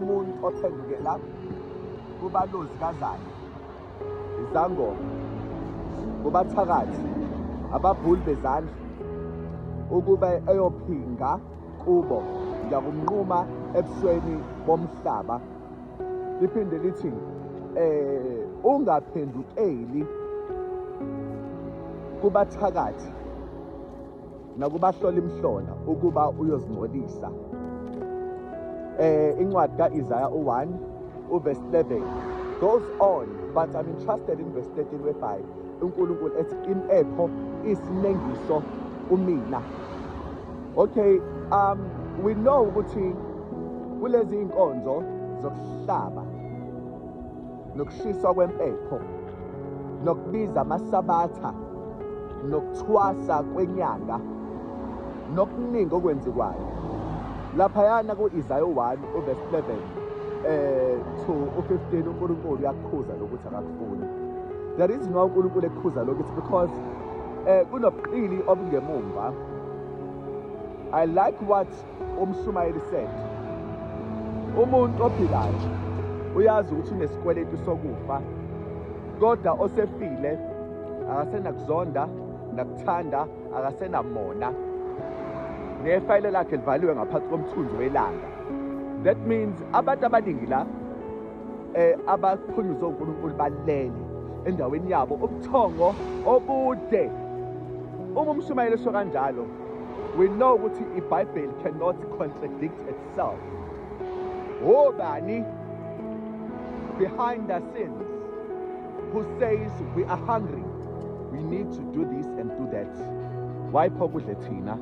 Umuntu ophendukela kubalozi kazane, izangoma, kubathakathi, ababhuli bezandla, ukuba eyophinga kubo, ngiyakumnquma ebusweni bomhlaba. Liphinde lithi ungaphendukeli kubathakathi nakubahlola imihlola ukuba uyozingcolisa. Incwadi kaIsaiah u1 uverse 11 goes on, but I'm interested in verse 13, whereby uNkulunkulu ethi impepho isinengiso kumina. Okay, we know ukuthi kulezi inkonzo zokuhlaba nokushiswa kwempepho nokubiza amasabatha nokuthwasa kwenyanga nokuningi okwenziwayo laphayana ku-Isaiah 1 uverse 11 to u-15, uNkulunkulu uyakukhuza lokuthi akakufuni. The reason why uNkulunkulu ekukhuza lokhu, it's because kunobuqili obungemumva. I like what umshumayeli said: umuntu ophilayo uyazi ukuthi unesikweletu sokufa, kodwa osefile akasenakuzonda nakuthanda, akasenamona, nefayile lakhe livaliwe ngaphansi komthunzi welanga. That means abantu abaningi la abaphunyuzwe uNkulunkulu balele endaweni yabo ubuthongo obude. Uma umshumayeli esho kanjalo, we know ukuthi iBhayibheli cannot contradict itself. Obani behind the scenes who says we are hungry, we need to do this and do that? Why pho kudle thina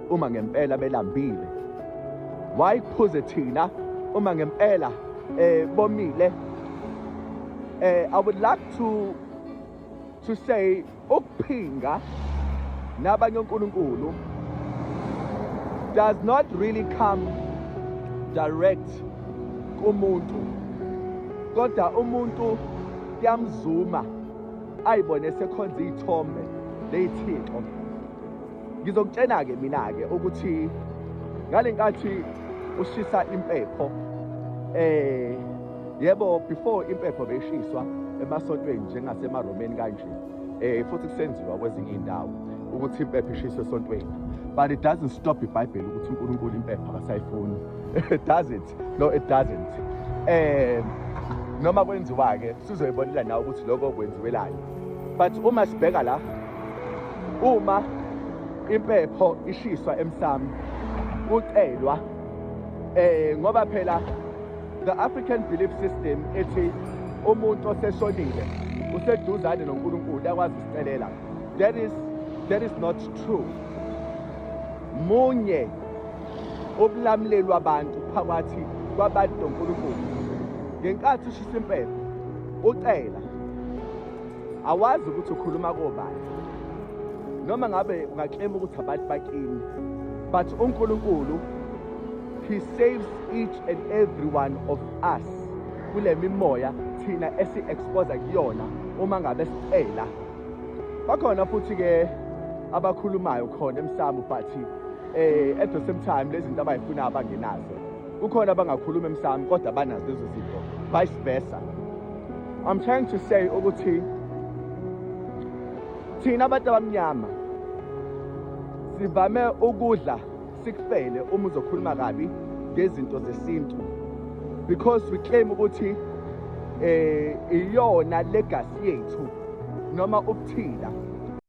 uma ngempela belambile? Why kuphuze thina uma ngempela bomile? I would like to say ukuphinga nabanye onkulunkulu does not really come direct kumuntu, kodwa umuntu kuyamzuma ayibone sekhonza iy'thombe ley'thixo. Ngizokutshena-ke mina-ke ukuthi ngale nkathi ushisa impepho, yebo, before impepho beyishiswa emasontweni njengasemaromeni kanje, futhi kusenziwa kwezinye iy'ndawo ukuthi impepho ishiswe esontweni, but it doesn't stop iBhayibheli ukuthi uNkulunkulu impepho akasayifuni, does it? No, it doesn't. Noma kwenziwa-ke, sizoyibonela nawe ukuthi lokho kwenziwelani, but uma sibheka la, uma impepho ishiswa emsamo kucelwa, ngoba phela the African belief system ethi umuntu oseshonile useduzane noNkulunkulu, uyakwazi ukusicelela. That is not true. Munye ubulamuleli wabantu phakathi kwabantu noNkulunkulu. Ngenkathi ushisa impepho ucela, awazi ukuthi ukhuluma kobani, noma ngabe ungaclaim ukuthi abantu bakini, but uNkulunkulu, he saves each and every one of us kule mimoya thina esi-expose kuyona uma ngabe sicela. Bakhona futhi-ke abakhulumayo khona emsamo, but at the same time lezi zinto abayifunayo abangenazo. Kukhona abangakhuluma emsamo kodwa banazo lezo zinto, vice versa. I'm trying to say ukuthi thina abantu abamnyama sivame ukudla sikufele uma uzokhuluma kabi ngezinto zesintu, because we claim ukuthi iyona legacy yethu noma ukuthila.